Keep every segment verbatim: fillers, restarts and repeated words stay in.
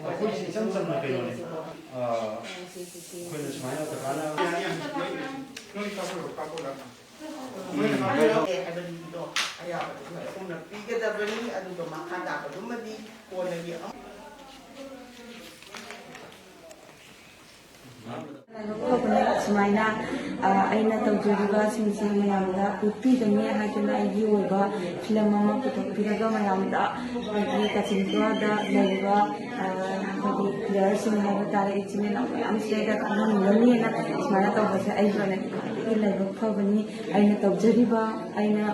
ꯑꯩꯈꯣꯏꯁꯤ ꯏꯆꯝ ꯆꯝꯅ ꯀꯩꯅꯣꯅꯦ꯫ ꯑꯩꯈꯣꯏꯅ ꯁꯨꯃꯥꯏꯅ ꯀꯀꯥꯅ ꯍꯥꯏꯕꯗꯣ ꯑꯌꯥꯕꯗꯨ ꯄꯤꯒꯗꯕꯅꯤ꯫ ꯑꯗꯨꯒ ꯃꯈꯥ ꯇꯥꯕꯗꯨꯃꯗꯤ ꯀꯣꯟꯅꯒꯤ ꯑꯃꯨꯛ ꯁꯨꯃꯥꯏꯅ ꯑꯩꯅ ꯇꯧꯖꯔꯤꯕꯁꯤꯡꯁꯦ ꯃꯌꯥꯝꯗ ꯎꯠꯄꯤꯒꯅꯤ ꯍꯥꯏꯗꯨꯅ ꯑꯩꯒꯤ ꯑꯣꯏꯕ ꯐꯤꯂꯝ ꯑꯃ ꯄꯨꯊꯣꯛꯄꯤꯔꯒ ꯃꯌꯥꯝꯗ ꯑꯩꯒꯤ ꯀꯛꯆꯤꯡ ꯕꯣꯔꯥꯗ ꯂꯩꯔꯤꯕ ꯑꯩꯈꯣꯏꯒꯤ ꯄ꯭ꯂꯦꯌꯔꯁꯤꯡ ꯍꯥꯏꯕ ꯇꯥꯔꯦ, ꯏꯆꯤꯟ ꯏꯅꯥꯎ ꯃꯌꯥꯝꯁꯤꯗꯩꯗ ꯈꯪꯍꯟꯅꯤꯡꯒꯅꯤꯅ ꯁꯨꯃꯥꯏꯅ ꯇꯧꯕꯁꯦ ꯑꯩꯒꯤ ꯑꯣꯏꯅꯗꯤ ꯈ꯭ꯋꯥꯏꯗꯒꯤ ꯂꯥꯏꯕꯛ ꯐꯕꯅꯤ꯫ ꯑꯩꯅ ꯇꯧꯖꯔꯤꯕ, ꯑꯩꯅ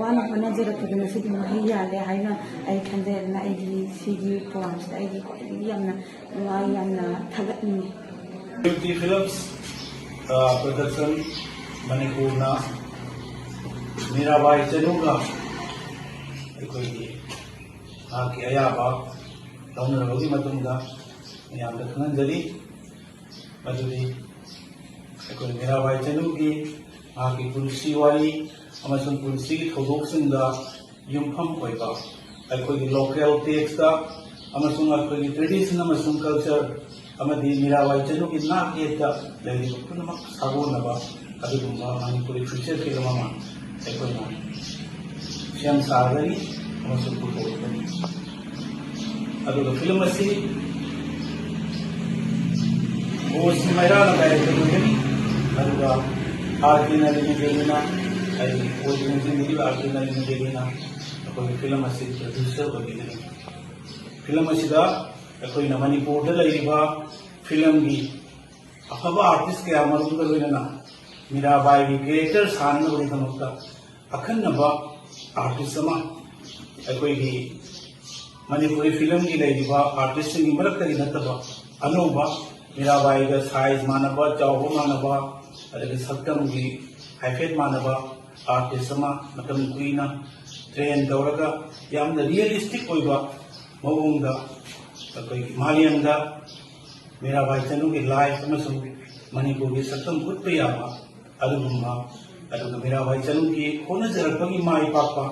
ꯋꯥꯅ ꯍꯣꯠꯅꯖꯔꯛꯄꯗꯨ ꯉꯁꯤꯗꯤ ꯃꯍꯩ ꯌꯥꯜꯂꯦ ꯍꯥꯏꯅ ꯑꯩ ꯈꯟꯖꯩ꯫ ꯑꯗꯨꯅ ꯑꯩꯒꯤ ꯁꯤꯒꯤ ꯄ꯭ꯔꯣꯒ꯭ꯔꯥꯝꯁꯤꯗ ꯑꯩꯒꯤ ꯈ꯭ꯋꯥꯏꯗꯒꯤ ꯌꯥꯝꯅ ꯅꯨꯡꯉꯥꯏ, ꯌꯥꯝꯅ ꯊꯥꯒꯠꯅꯤꯡꯉꯤ꯫ ꯐꯤꯂꯝꯁ ꯄ꯭ꯔꯗꯛꯁꯟ ꯃꯅꯤꯄꯨꯔꯅ ꯃꯤꯔꯥꯕꯥꯏ ꯆꯅꯨꯒ ꯑꯩꯈꯣꯏꯒꯤ ꯃꯍꯥꯛꯀꯤ ꯑꯌꯥꯕ ꯂꯧꯅꯔꯕꯒꯤ ꯃꯇꯨꯡꯗ ꯃꯌꯥꯝꯗ ꯈꯪꯍꯟꯖꯔꯤ꯫ ꯃꯗꯨꯗꯤ ꯑꯩꯈꯣꯏ ꯃꯤꯔꯥꯕꯥꯏ ꯆꯅꯨꯒꯤ ꯃꯍꯥꯛꯀꯤ ꯄꯨꯟꯁꯤ ꯋꯥꯔꯤ ꯑꯃꯁꯨꯡ ꯄꯨꯟꯁꯤꯒꯤ ꯊꯧꯗꯣꯛꯁꯤꯡꯗ ꯌꯨꯝꯐꯝ ꯑꯣꯏꯕ ꯑꯩꯈꯣꯏꯒꯤ ꯂꯣꯀꯦꯜ ꯇꯦꯛꯁꯇ ꯑꯃꯁꯨꯡ ꯑꯩꯈꯣꯏꯒꯤ ꯇ꯭ꯔꯦꯗꯤꯁꯟ ꯑꯃꯁꯨꯡ ꯀꯜꯆꯔ ꯑꯃꯗꯤ ꯃꯤꯔꯥꯕꯥꯏ ꯆꯅꯨꯒꯤ ꯅꯥꯛ ꯌꯦꯠꯇ ꯂꯩꯔꯤꯕ ꯄꯨꯝꯅꯃꯛ ꯁꯥꯒꯣꯟꯅꯕ ꯑꯗꯨꯒꯨꯝꯕ ꯃꯅꯤꯄꯨꯔꯤ ꯐꯤꯆꯔ ꯐꯤꯂꯝ ꯑꯃ ꯑꯩꯈꯣꯏꯅ ꯁꯦꯝ ꯁꯥꯒꯅꯤ ꯑꯃꯁꯨꯡ ꯄꯨꯊꯣꯛꯀꯅꯤ꯫ ꯑꯗꯨꯒ ꯐꯤꯂꯝ ꯑꯁꯤ ꯕꯣꯁ ꯃꯩꯔꯥꯅ ꯗꯥꯏꯔꯦꯛꯇꯔ ꯑꯣꯏꯒꯅꯤ꯫ ꯑꯗꯨꯒ ꯑꯥꯔ ꯀꯦ ꯅꯂꯤꯅꯤ ꯗꯦꯕꯤꯅ, ꯑꯩ ꯑꯣꯏꯅ ꯂꯤꯡꯖꯤꯟꯕꯤꯔꯤꯕ ꯑꯥꯔ ꯀꯦ ꯅꯂꯤꯅꯤ ꯗꯦꯕꯤꯅ ꯑꯩꯈꯣꯏꯒꯤ ꯐꯤꯂꯝ ꯑꯁꯤ ꯄ꯭ꯔꯗ꯭ꯌꯨꯁꯔ ꯑꯣꯏꯕꯤꯒꯅꯤ꯫ ꯐꯤꯂꯝ ꯑꯁꯤꯗ ꯑꯩꯈꯣꯏꯅ ꯃꯅꯤꯄꯨꯔꯗ ꯂꯩꯔꯤꯕ ꯐꯤꯂꯝꯒꯤ ꯑꯐꯕ ꯑꯥꯔꯇꯤꯁ ꯀꯌꯥ ꯃꯔꯨꯝꯒ ꯂꯣꯏꯅꯅ ꯃꯤꯔꯥꯕꯥꯏꯒꯤ ꯀꯦꯔꯦꯛꯇꯔ ꯁꯥꯅꯅꯕꯒꯤꯗꯃꯛꯇ ꯑꯈꯟꯅꯕ ꯑꯥꯔꯇꯤꯁ ꯑꯃ ꯑꯩꯈꯣꯏꯒꯤ ꯃꯅꯤꯄꯨꯔꯤ ꯐꯤꯂꯝꯒꯤ ꯂꯩꯔꯤꯕ ꯑꯥꯔꯇꯤꯁꯁꯤꯡꯒꯤ ꯃꯔꯛꯇꯒꯤ ꯅꯠꯇꯕ ꯑꯅꯧꯕ ꯃꯤꯔꯥꯕꯥꯏꯒ ꯁꯥꯏꯖ ꯃꯥꯟꯅꯕ, ꯆꯥꯎꯕ ꯃꯥꯟꯅꯕ, ꯑꯗꯒꯤ ꯁꯛꯇꯝꯒꯤ ꯍꯥꯏꯐꯦꯠ ꯃꯥꯟꯅꯕ ꯑꯥꯔꯇꯤꯁ ꯑꯃ ꯃꯇꯝ ꯀꯨꯏꯅ ꯇ꯭ꯔꯦꯟ ꯇꯧꯔꯒ ꯌꯥꯝꯅ ꯔꯤꯌꯦꯂꯤꯁꯇꯤꯛ ꯑꯣꯏꯕ ꯃꯑꯣꯡꯗ ꯑꯩꯈꯣꯏꯒꯤ ꯃꯥꯂꯦꯝꯗ ꯃꯤꯔꯥꯕꯥꯏ ꯆꯅꯨꯒꯤ ꯂꯥꯏꯐ ꯑꯃꯁꯨꯡ ꯃꯅꯤꯄꯨꯔꯒꯤ ꯁꯛꯇꯝ ꯎꯠꯄ ꯌꯥꯕ ꯑꯗꯨꯒꯨꯝꯕ, ꯑꯗꯨꯒ ꯃꯤꯔꯥꯕꯥꯏ ꯆꯅꯨꯒꯤ ꯍꯣꯠꯅꯖꯔꯛꯄꯒꯤ ꯃꯥꯏ ꯄꯥꯛꯄ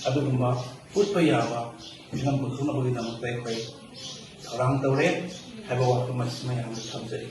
ꯑꯗꯨꯒꯨꯝꯕ ꯎꯠꯄ ꯌꯥꯕ ꯐꯤꯂꯝ ꯄꯨꯊꯣꯛꯅꯕꯒꯤꯗꯃꯛꯇ ꯑꯩꯈꯣꯏ ꯊꯧꯔꯥꯡ ꯇꯧꯔꯦ ꯍꯥꯏꯕ ꯋꯥꯐꯝ ꯑꯁꯤ ꯃꯌꯥꯝꯗ ꯊꯝꯖꯔꯤ꯫